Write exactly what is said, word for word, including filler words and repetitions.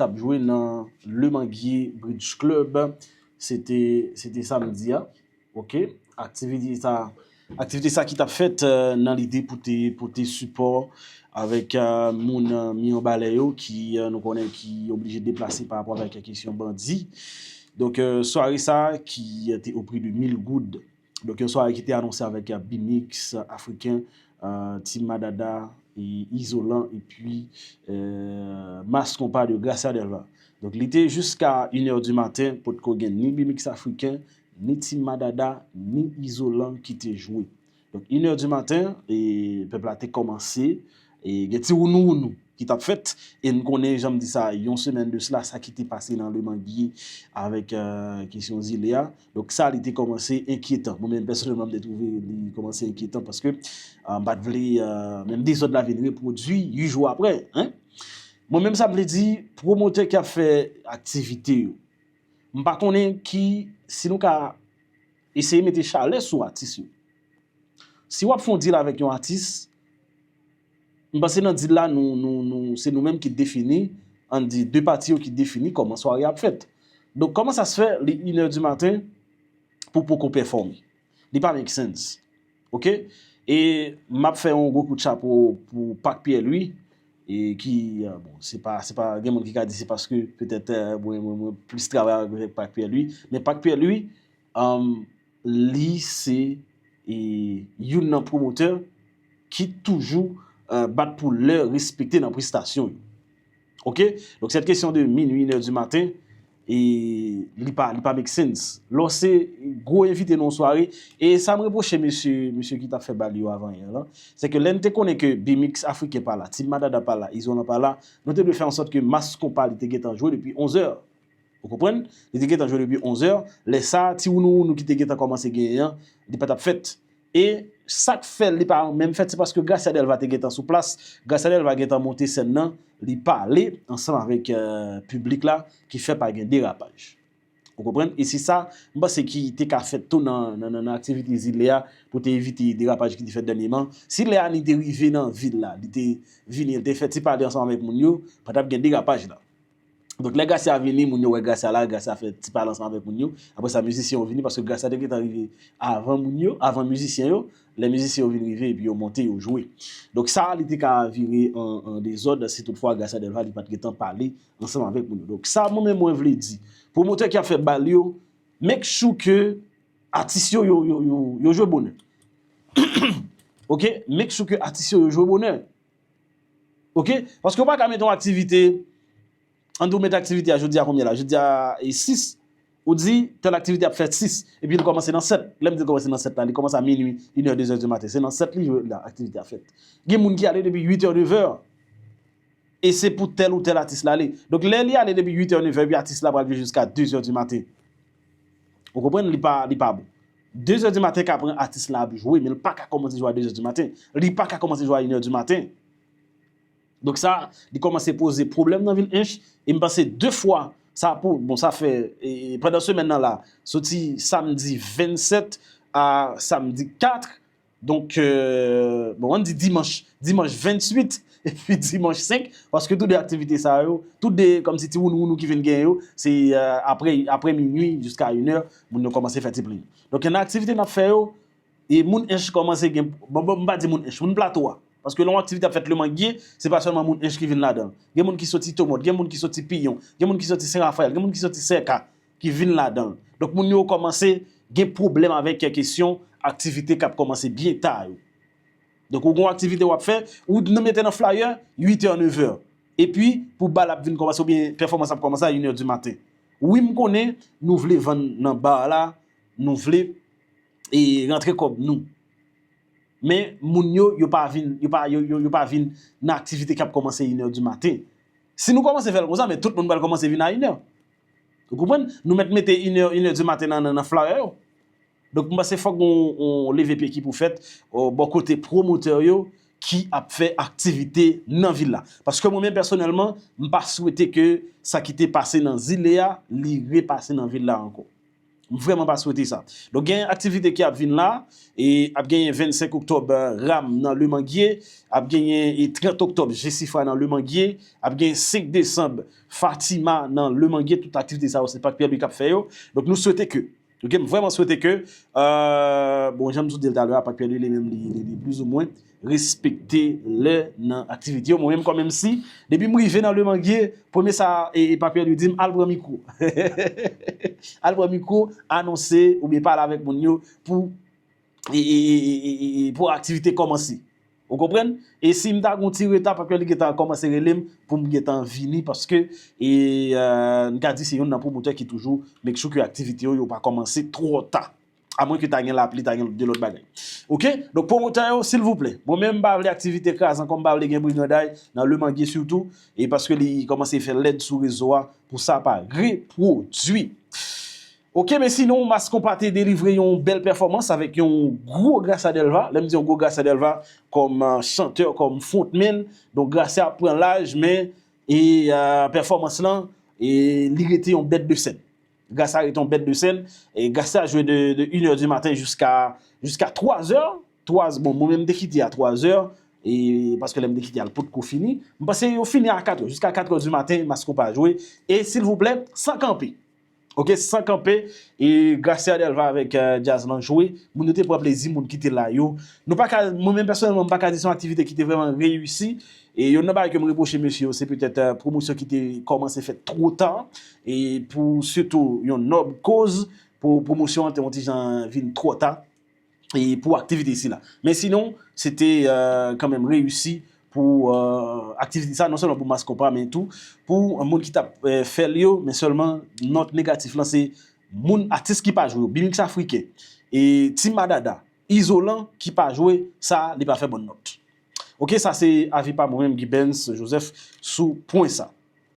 t ap jwe nan Le Manguier Bridge Club. Se te, se te samdi a. Ok. Aktivite sa, aktivite sa ki t ap fèt, euh, nan lide pou te pote sipò avèk, euh, moun, euh, Mion Balè yo ki, euh, nou konnen ki oblije deplase pa rapò avèk kesyon bandi. Donk, euh, sware sa ki, euh, te o pri de mil goud. Donk, yon sware ki te anonse avèk, euh, B-Mix Afriken, euh, Team Madada, e Izolan, epi, euh, Mass Konpa de Gracia Delva. Donk, li te jiska inè di maten, potko gen ni B-Mix Afriken, ni Team Madada, ni Izolan ki te jwe. Donk, inè di maten, e pèp la te kòmanse, e gen ti wounou wounou ki t ap fèt, e n konnen, jan m di sa, yon semèn de sila, sa ki te pase nan Le Manguier avèk, euh, kesyon zile a. Donk, sa, li te kòmanse enkyetan. Mwen menm, pèsonèlman, m te twouve li kòmanse enkyetan paske, euh, m pa t vle, euh, menm dezòd la vin repwodui uit jou apre, en. Mwen menm, sa m vle di, pwomotè ki ap fè aktivite yo, m pa konnen ki, si nou ka eseye mete chalè sou atis yo. Si w ap fè yon deal avèk yon atis, m panse nan deal la, nou, nou, nou, se nou menm ki defini, ann di, de pati yo ki defini kòman sware a ap fèt. Donk, kòman sa se fè, li inè di maten pou poko pèfòme? Li pa make sense. Ok? E m ap fè yon gwo kout chapo pou Pac Pierre Louis, e ki, euh, bon, se pa, se pa, gen moun ki ka di se paske petèt, euh, mwen, mwen, mwen plis travay avèk Pac Pierre Louis, men Pac Pierre Louis, um, li se, e, youn nan pwomotè ki toujou, euh, bat pou lè respekte nan prestasyon yo. Ok? Donk, cette question de minuit, une heure du matin, e li pa, li pa make sense. Lè w se gwo envite nan yon sware, e sa m repwoche mesye, mesye ki t ap fè bal yo avan yè lan, se ke lè n te konnen ke B-Mix Afriken pa la, Team Madada pa la, Izolan pa la, nou te dwe fè an sòt ke Mass Konpa li te gentan jwe depi onz è. Ou konprann? Li te gentan jwe depi onz è. Lè sa, ti wounou wounou ki te gentan kòmanse genyen an, li pa t ap fèt. E sa k fè li pa menm fèt, se paske Gracia Delva te gentan sou plas. Gracia Delva gentan monte sèn nan, li pale ansanm avèk, euh, piblik la, ki fè pa gen derapaj. Ou konprann? E se sa, m panse ki te ka fèt tou nan, nan, nan, nan aktivite zile a, pou te evite derapaj ki te fèt dènyèman. Si lè Ani te rive nan vil la, li te vini, li te fè ti pale ansanm avèk moun yo, pa t ap gen derapaj la. Donk, lè Gracia vini, moun yo wè Gracia la, Gracia fè ti pale ansanm avèk moun yo. Apre sa, mizisyen yo vini, paske Gracia te gentan rive avan moun yo, avan mizisyen yo. Lè mizisyen yo vin rive, epi yo monte, yo jwe. Donk, sa, li te ka vire an, an dezòd, si toutfwa Gracia Delva, li pa t gentan pale ansanm avèk moun yo. Donk, sa, mwen menm, mwen vle di, pwomotè ki ap fè bal yo, make sure ke atis yo, yo, yo, yo, yo jwe bonè. Ok? Make sure ke atis yo, yo jwe bonè. Ok? Paske w pa ka mete yon aktivite, ann di w mete aktivite a jodi a konbyen la? Jodi a, e, sis. Ou di, tèl aktivite ap fèt sis. Epi li kòmanse nan sèt. Lè m di l kòmanse nan sèt la, li kòmanse a minui, inè, dezè di maten. Se nan sèt li jwe la, aktivite a fèt. Gen moun ki ale depi uit è, nevè. E se pou tèl ou tèl atis la ale. Donk, lè li ale depi uit è, nevè, epi atis la pral jwe jiska dezè di maten. Ou konprann? Li pa, li pa bon. Dezè di maten ka pran atis la ap jwe, men li pa ka kòmanse jwe a dezè di maten. Li pa ka kòmanse jwe a inè di maten. Donk sa, li kòmanse poze pwoblèm nan vil Ench, e m panse de fwa, sa pou, bon, sa fè, e, pandan semèn nan la, soti samdi vennsèt a samdi kat, donk, euh, bon, ann di dimanch, dimanch vennuit, epi dimanch senk, paske tou de aktivite sa yo, tou de, kòmsi ti wounou wounou ki vin genyen yo, se, euh, apre, apre minui jiska inè, moun yo kòmanse fè ti plenyen. Donk, gen aktivite n ap fè yo, e moun Ench kòmanse gen, bon, bon, m pa di moun Ench, moun Plato a. Paske lè yon aktivite ap fèt Lemangye, se pa sèlman moun Ench ki vin ladan l. Gen moun ki soti Tomòt, gen moun ki soti Piyon, gen moun ki soti Sen Rafayèl, gen moun ki soti Sèka, ki vin ladan l. Donk, moun yo kòmanse gen pwoblèm avèk kesyon aktivite k ap kòmanse byen ta yo. Donk, ou gen yon aktivite w ap fè, ou nan mete nan flyer, uit è, nevè. Epi, pou bal ap vin kòmanse, oubyen pèfòmans ap kòmanse a inè di maten. Wi, m konnen, nou vle vann nan bar la, nou vle, e, rantre kòb nou. Men, moun yo, yo pa vin, yo pa, yo, yo, yo pa vin nan aktivite k ap kòmanse inè di maten. Si nou kòmanse fè l konsa, men tout moun pral kòmanse vin a inè. Ou konprann? Nou mèt mete inè, inè di maten nan, nan, nan flyer yo. Donk, m panse fòk gon, gon leve pye ki pou fèt, o, bò kote pwomotè yo ki ap fè aktivite nan vil la. Paske mwen menm pèsonèlman, m pa swete ke sa ki te pase nan zile a, li repase nan vil la ankò. M vrèman pa swete sa. Donk, gen aktivite ki ap vin la, e ap genyen vennsenk oktòb, euh, Ram nan Lemangye, ap genyen e trant oktòb Jesifra nan Lemangye, ap genyen senk desanm Fatima nan Lemangye, tout aktivite sa yo, se Pak Pyèlwi k ap fè yo. Donk, nou swete ke, ok, m vrèman swete ke, euh, bon, jan m sot di l talè a, Pak Pyèlwi li menm, li, li, li plizoumwen respekte lè nan aktivite yo. Mwen menm, kòm M C, depi m rive nan Lemangye, premye sa, e, e Pak Pyèlwi di m, al pran mikwo. Al pran mikwo, anonse, oubyen pale avèk moun yo pou, e, e, e, e, e, e, pou aktivite kòmanse. Ou konprann? E si m ta gon ti reta, Pak Pyèlwi gentan kòmanse rele m pou m gentan vini, paske, e, euh, m ka di se youn nan pwomotè ki toujou make sure ke aktivite yo, yo pa kòmanse twò ta. Amwen ke ta gen lapli, ta gen de lòt bagay. Ok? Donk, pwomotè yo, silvouplè, mwen menm, m pa vle aktivite kraze ankò, m pa vle gen briganday nan Lemangye sitou, e paske li kòmanse fè lèd sou rezo a pou sa pa repwodui. Ok, men sinon, Mass Konpa te delivre yon bèl pèfòmans avèk yon gwo Gracia Delva. Lè m di yon gwo Gracia Delva, kòm, euh, chantè, kòm frontman. Donk, Gracia pran laj, men, e, euh, pèfòmans lan, e li rete yon bèt de sèn. Gracia rete yon bèt de sèn. E Gracia jwe de, de une heure du matin jiska, jiska twa zè. Twa, bon, mwen menm, m te kite a twa zè, e paske lè m te kite a, l potko fini. M panse yo fini a kat è, jiska kat è du maten, Mass Konpa jwe. E silvouplè, san kanpe. Ok, san kanpe, e Gracia Delva avèk, euh, djaz lan jwe. Moun yo te pran plezi, moun ki te la yo. Nou pa ka, mwen menm pèsonèlman, m pa ka di se yon aktivite ki te vrèman reyisi. E youn nan bagay ke m repwoche mesye yo, se petèt, euh, pwomosyon ki te kòmanse fèt twò ta, e pou sitou yon nòb koz, pou pwomosyon an te yon ti jan vin twò ta, e pou aktivite sila. Men sinon, se te, euh, kanmenm reyisi pou, euh, aktivite sa, non sèlman pou Mass Konpa, men tou pou moun ki t ap, euh, fè l yo, men sèlman nòt negatif lan, se moun, atis ki pa jwe yo, B-Mix Afriken, e Team Madada, Izolan ki pa jwe, sa, li pa fè bòn nòt. Ok, sa se avi pa mwen menm, Guy Bens Joseph, sou pwen sa.